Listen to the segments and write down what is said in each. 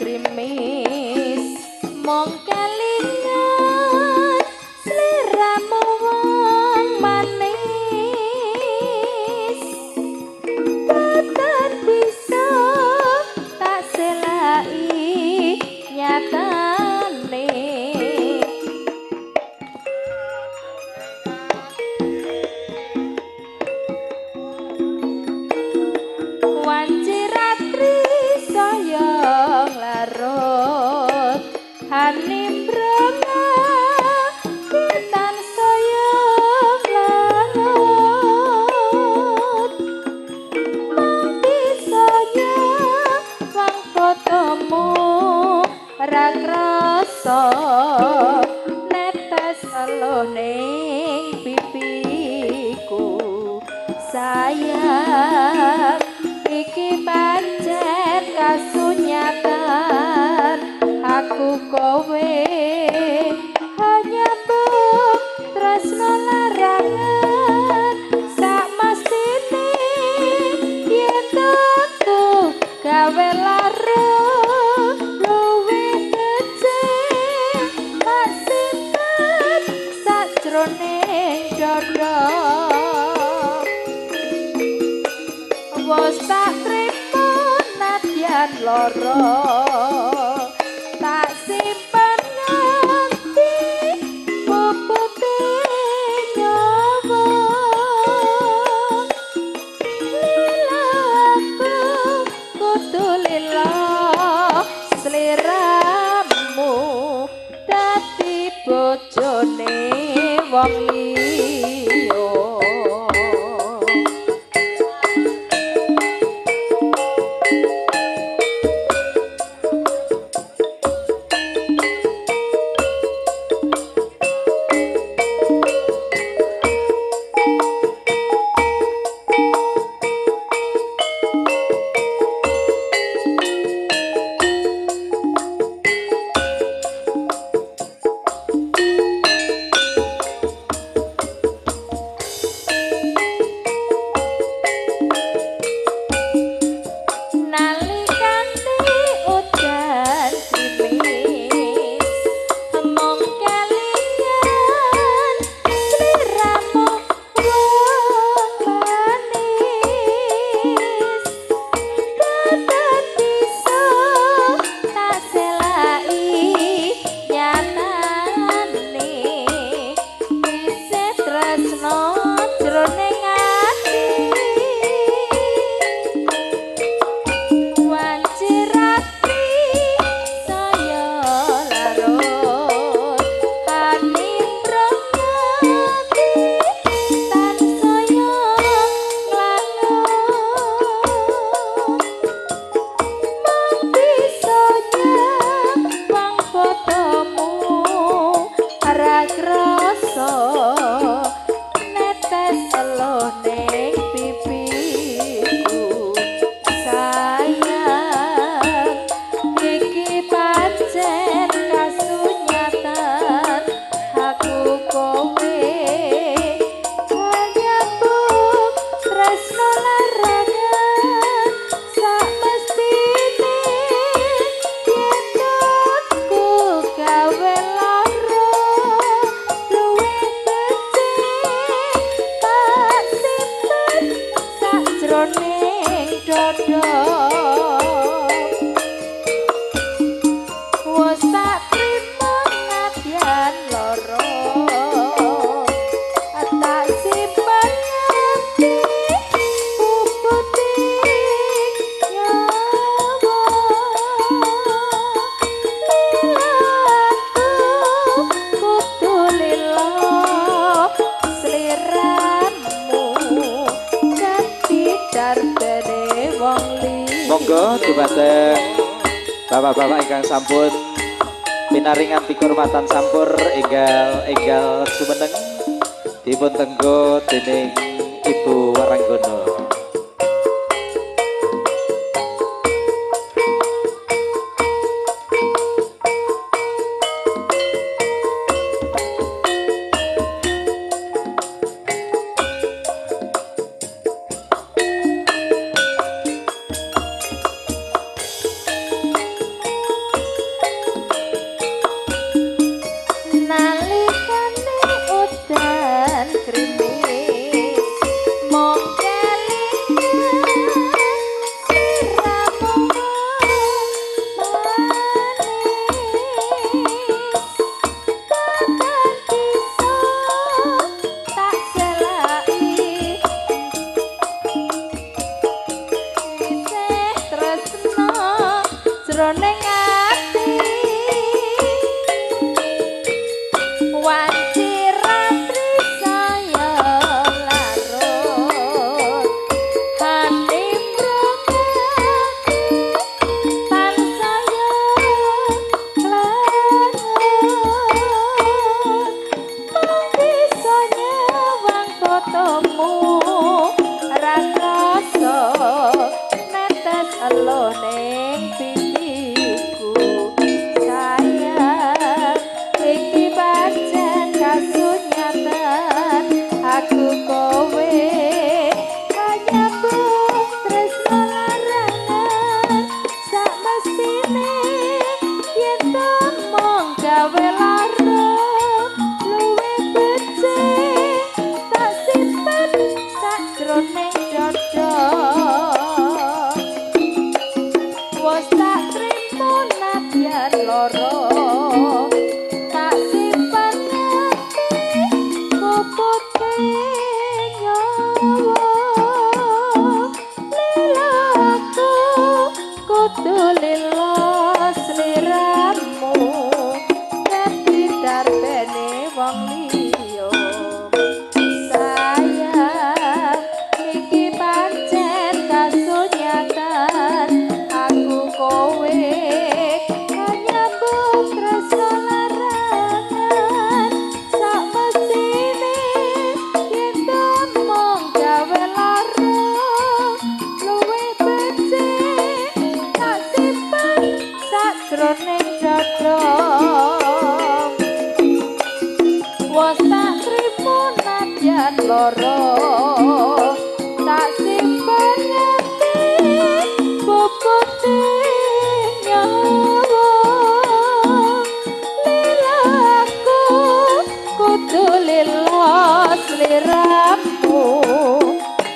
grimis mong kelingan sliramu wong manis boten bisa tak selai nyatane wanci ratri saya nglarut hanimbranga kitan saya nglarut mung bisanya wang fotomu ra krasa netes elo ning pipiku sayang iki pancen kasunyatan aku kowe hanya mung tresno larangan sak mestine yen aku gawe lara luwih becik tak simpen sajroning dada. Wes tak trimo nadyan lara tak simpen nganti pupute nyawa lilaku kudu lila sliramu dadi bojone wong liya. Monggo dumateng bapak-bapak ingkang sampun pinaringan pikurmatan sampur enggal-enggal sumeneng dipun tenggo dening Ibu Waranggono. nadyan loro tak simpen nganti pupute nyawa lilaku kudu lila sliramu dadi darbene wong liya sayang iki pancen kasunyatan aku kowe kanyambut tresno larangan sak mesine yen mung gawe lara luwih becik tak simpen sakjroning dada wis tak trimo nadyan loro tak simpen nganti pupute nyawa lilaku kudu lila sliramu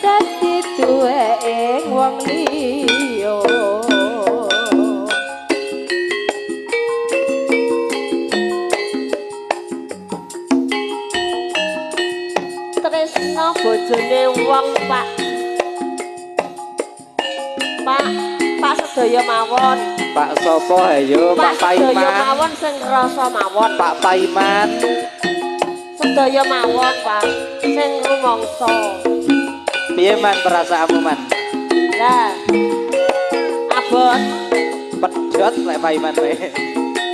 dadi duweke wong liya. Tresno bojone wong, Pak. Pak, Pak sedaya mawon. Pak sapa ayo Pak Sedaya Paiman. mawon sing ngrasa mawon. Pak Paiman. Sedaya mawon, Pak, sing rumangsa. Piye man perasaanmu man? Lah. Abot, Pedhot lek Paiman we.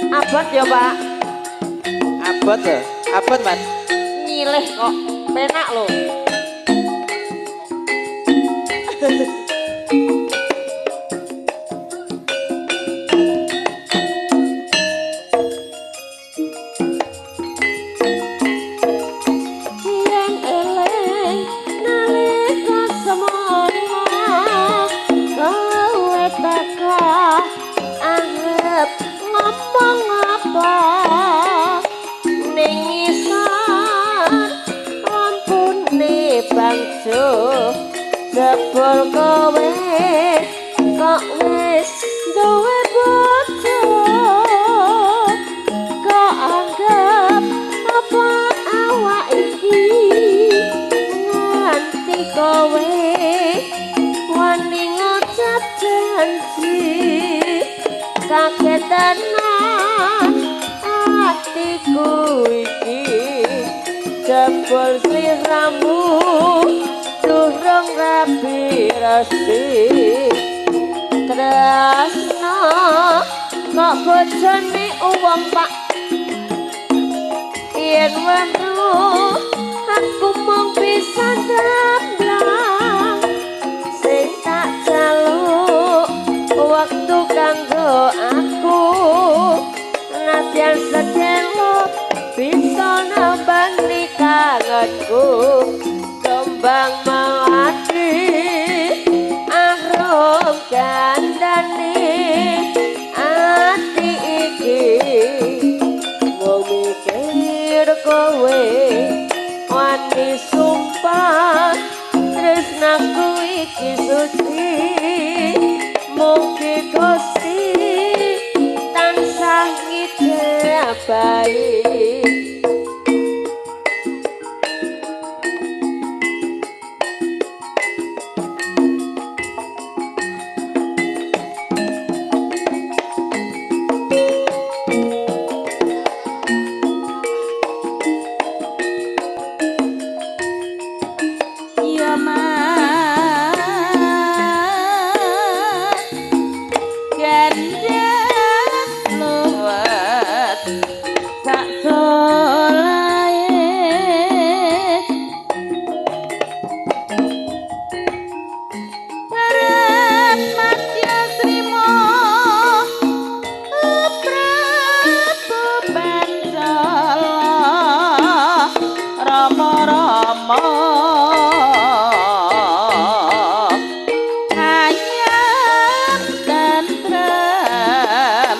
abot ya, Pak. Abot lho. Abot man. Nyilih kok. Penak lho. Yen eling nalika semono kowe teka arep ngomong apa ning ngisor lampune bangjo jebul kowe kok wis duwe bojo kok anggap apa awak iki nganti kowe wani ngucap janji kaget tenan atiku iki jebul sliramu durung rapi resi tresno kok bojone wong, Pak. Yen weruh aku mung bisa ndamblang sing tak jaluk wektu kanggo aku nadyan sedelo bisa nambani kangenku kembang melati arum gandane ati iki mung mikir kowe wani sumpah tresnaku iki suci mugi Gusti tansah ngijabahi. Ya mas gendeng luwet sak solahe Barat Madya Srimo Prabu Pancala Rama Rama ayam tentrem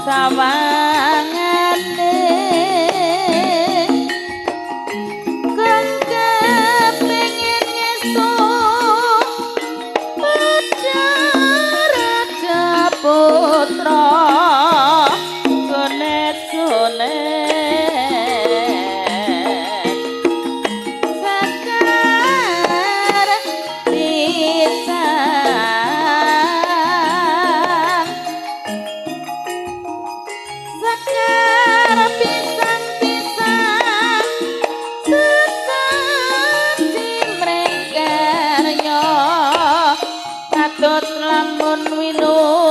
sawangane kang kepengin ngestu Raja Putra Pedhot lamun winujeng.